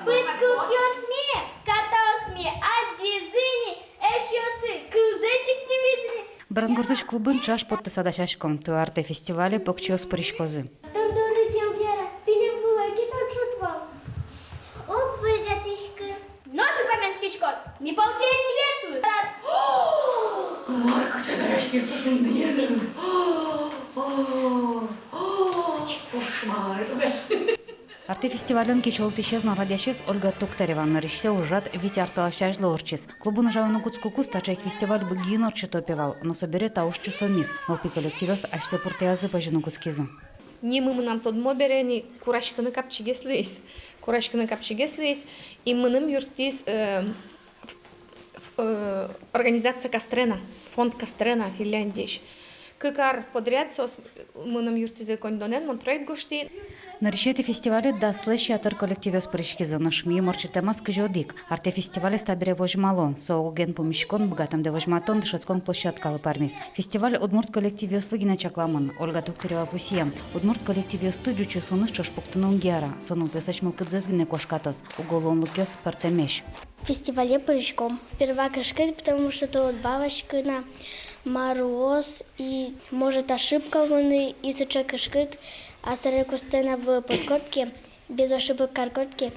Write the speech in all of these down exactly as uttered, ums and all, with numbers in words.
Пыдкукъёсме, катаосме адӟизы ни, эшъёсы кылзэ ик ни визы ни. Брангуртысь клубын ӵаш поттыса дасяськом. Туэ «Артэ» фестивале покчиос пыриськозы. Тон доры ке уг яра, пинем вылэ ке тон шуд вал. Уг быгатӥськы. Нош ик памен скиськод, ми пол ке ӧй ни ветлы. Мар, кыӵе дасяське со шундыеным. Кошмар. «Артэ» фестивален кичӧлтӥсез но радъясез Ольга Токтарева. Нырысьсэ ужрад вить ар талэсь азьло ортчиз. Клубын ужаны кутскыкуз таӵе ик фестиваль Быгиын ортчыто пе вал, но собере та уж чусомиз, нылпи коллективъёс асьсэ пуртэязы пӧзьыны кутскизы. Нимы мынам тодмо бере ни кураськыны капчигес луиз. Кураськыны капчигес луиз, и мыным юрттӥз, э, э, организация Кастрена, фонд Кастрена Финляндиысь. Кык ар подряд соос мыным юрттӥзы коньдонэн, мон проект гожтӥ. Нырысетӥ фестивале даслэсь ятыр коллективъёс пыриськизы, нош миым ортчытэмаз кызь одӥг. «Артэ» фестивалез табере возьмало. Со ог-оген пумиськон, быгатэмдэ возьматон, дышетскон площадкалы пӧрмиз. Фестиваль удмурт коллективъёслы гинэ чакламын. Ольга Токтарева пусъе: удмурт коллективъёсты ӟуч чусоныз ӵош пуктыны уг яра, со нылпиослэсь мылкыдзэс гинэ кошкатоз, уго луонлыкъёс пӧртэмесь. Фестивале пыриськом. Сперва кышкыт, потому что тон уд валаськы на, мар луоз, и может ошибка луыны, и сыӵе кышкыт. А собере ку сцена вылэ потӥськод ке, без ошибок кариськод ке,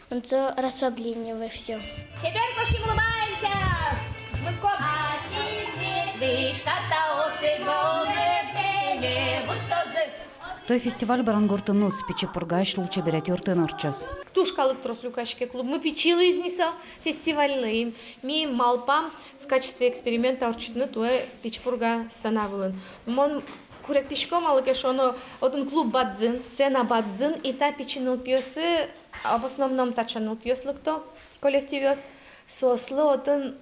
озьы расслабление луэ всё. Теперь пошли улыбаемся. Мы ком- Туэ фестиваль Брангуртын уз, Пичи Пургаысь лулчеберет юртын ортчоз. Туж калык трос люкаське клубмы, пичи луиз ни со фестивальлы. Ми малпам в качестве эксперимента ортчытыны туэ Пичи Пурга сцена вылын. Мон куректӥсько, малы ке шуоно, отын клуб бадӟым, сцена бадӟым, и та пичи нылпиосы, а в основном таӵе нылпиос лыкто, коллективъёс, соослы отын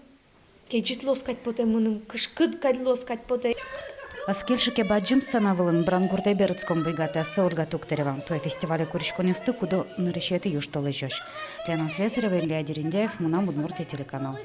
кезьыт луоз кадь потэ, мыным кышкыт кадь луоз кадь потэ. Ӧз кельшы ке бадӟым сцена вылын, Брангуртэ берытском, буйгатэ, шуэ Ольга Токтарева. Туэ фестивале куриськонъёсты кудо нырысетӥ южтолэзёзь. Лена Слесарева, Илья Дерендяев, «Мынам Удмуртие» телеканал.